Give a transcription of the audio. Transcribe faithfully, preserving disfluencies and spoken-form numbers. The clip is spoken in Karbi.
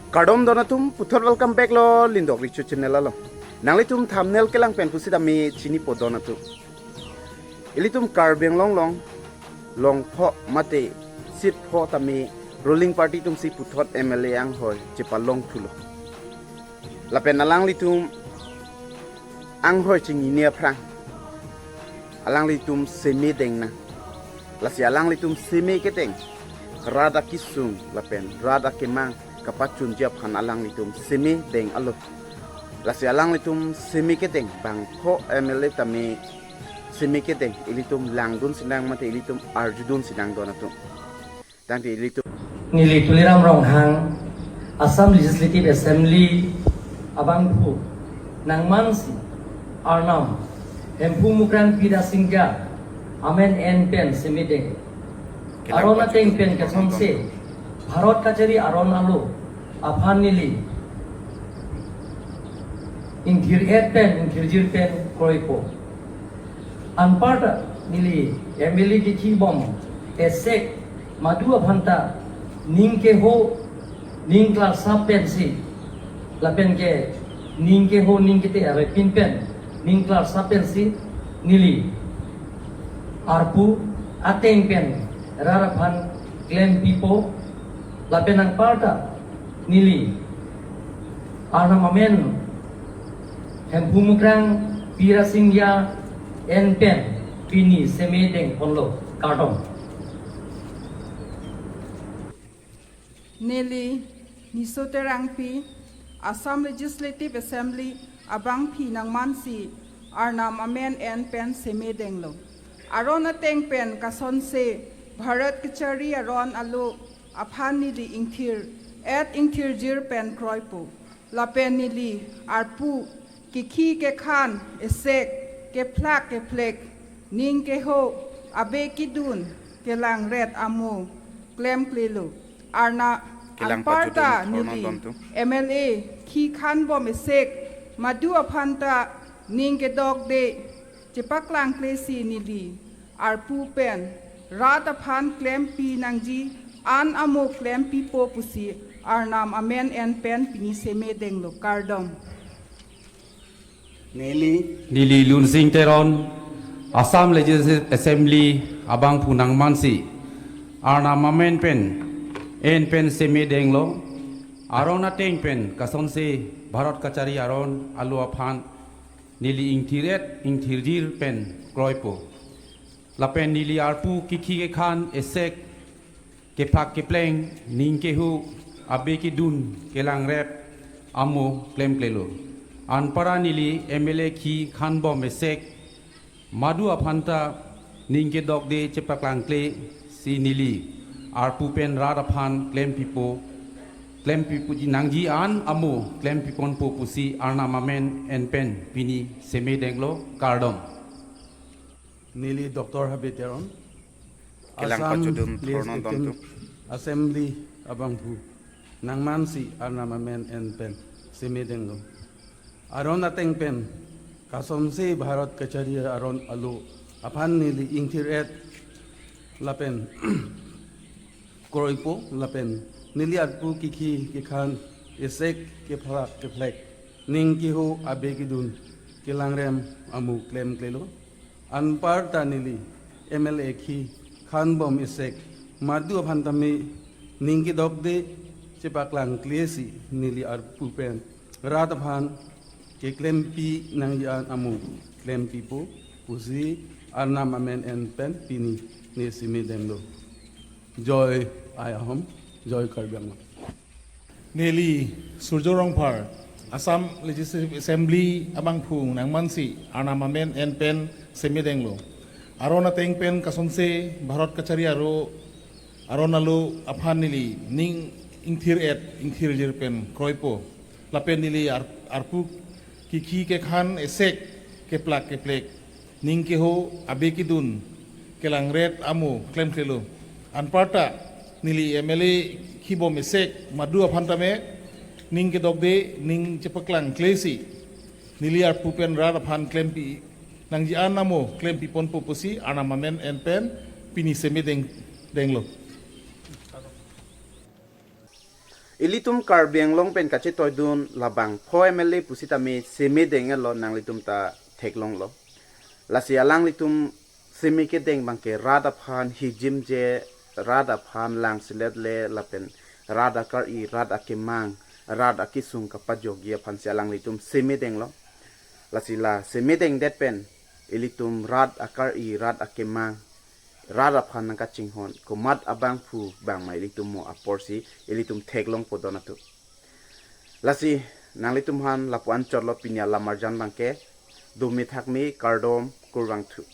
Kardom don atum, puthot welcome back lo Lindok Richo channel along. Nanglitum thumbnail kelang pen pusitame chinipo don atum. Ilitum Karbi Anglong along longpho mate seat pho tame ruling party atumsi puthot M L A anghoi chepalongthulo. Lapen alanglitum anghoi chinine aphrang alanglitum seme deng nang. Lasi alanglitum seme kedeng rat akesung lapen rat akemang kapachunji aphan alanglitum seme deng alo. Lasi alanglitum seme kedeng bangpho M L A tame seme kedeng ilitum langdun sinang mate ilitum arjudun sinang don atum. Tangte ilitum. Neli Tuliram Ronghang, Assam Legislative Assembly abangphu nangmansi Arnam Hemphu Mukrang Pira Singja amen en pen seme deng. Aron ateng pen kasonse Bharat kachari aron alo aphan neli ingthir-et pen ingthirjir pen kroipo. Anparta neli M L A kekhibom esek madu aphanta ning keho ning klarsap pensi lapen ke ning keho ning kete arepin pen ning klarsap pensi neli arpu ateng pen rat aphan klempipo. Lapen anparta neli Arnam amen Hemphu Mukrang Pira Singja en pen pini seme dengponlo. Kardom. Neli Niso Terangpi, Assam Legislative Assembly abangphi nangmansi Arnam amen en pen seme denglo. Aron ateng pen kasonse Bharat kachari aron alo aphan neli ingthir-et ingthirjir pen kroipo. Lapen neli arpu kekhi kekhan esek kephlak kephlek ning keho abe kedun kelangret amo klemklelo. Arna Kelang anparta pajudun thornon neli don atum. M L A kekhanbom esek madu aphanta ning kedokde chepaklangklesi neli arpu pen rat aphan klempi nangji an amo klempipo pusi Arnam amen en pen pini seme denglo. Kardom. Neli. Neli Lunsing Teron, Assam Legislative Assembly abangphu nangmansi Arnam amen pen en pen seme denglo. Aron ateng pen kasonse Bharat kachari aron alo aphan neli ingthir-et ingthirjir pen kroipo. Lapen neli arpu kekhi kekhan esek kephlak kepleng ning keho abe kedun kelangret amo klemklelo. Anparta neli M L A kekhanbom esek madu aphanta ning kedokde chepaklangklesi neli arpu pen rat aphan klempipo, klempipo nangji an amo klempiponpo pusi Arnam amen en pen pini seme denglo. Kardom. Neli Doctor Habe Teron, Kelang Assam pajudun thornon don Legislative atum. Assembly abangphu nangmansi Arnam amen en pen seme denglo. Aron ateng pen kasonse Bharat kachari aron alo aphan neli ingthir-et lapen kroipo lapen neli arpu kekhi kekhan esek kephlak kephlek ning keho abe kedun kelangrem amo klemklelo. Anparta neli M L A kekhanbom esek madu aphan tame ning kedokde chepaklangklesi neli arpu pen rat aphan keklempi nangji an amo klempipo pusi Arnam amen en pen pini ne seme denglo. Joy Ai Ahom, Joy Karbi Anglong. Neli Surjo Rongphar, Assam Legislative Assembly abangphu nangmansi Arnam amen en pen seme denglo. Aron ateng pen kasonse Bharat kachari aro aron alo aphan neli ning ingthir-et ingthirjir pen kroipo. Lapen neli ar-, arpu kekhi kekhan esek kephlak keplek ning keho abe kedun kelangret amo klemklelo. Anparta neli M L A kekhibom esek madu aphan tame ning kedokde ning chepaklangklesi neli arpu pen rat aphan klempi nangji an amo klempiponpo pusi Arnam amen en pen pini seme deng denglo. Ilitum Karbi Anglong pen kachetoidun labang pho M L A pusitame seme deng-etlo, nanglitum ta theklonglo. Lasi alanglitum seme kedeng abangke rat aphan hijimje, rat aphan langselet le lapen rat akar-i, rat akemang, rat akesung kapajokji aphansi alanglitum seme denglo. Lasi la seme dengdet pen ilitum rat akar-i, rat akemang, rat aphan nangkachinghon komat abangphu bangma ilitum mo aporsi ilitum theklongpo don atum. Lasi nanglitum aphan lapu-an chotlo pini alam arjan abangke. Dome thakme, kardom, kurvangthu.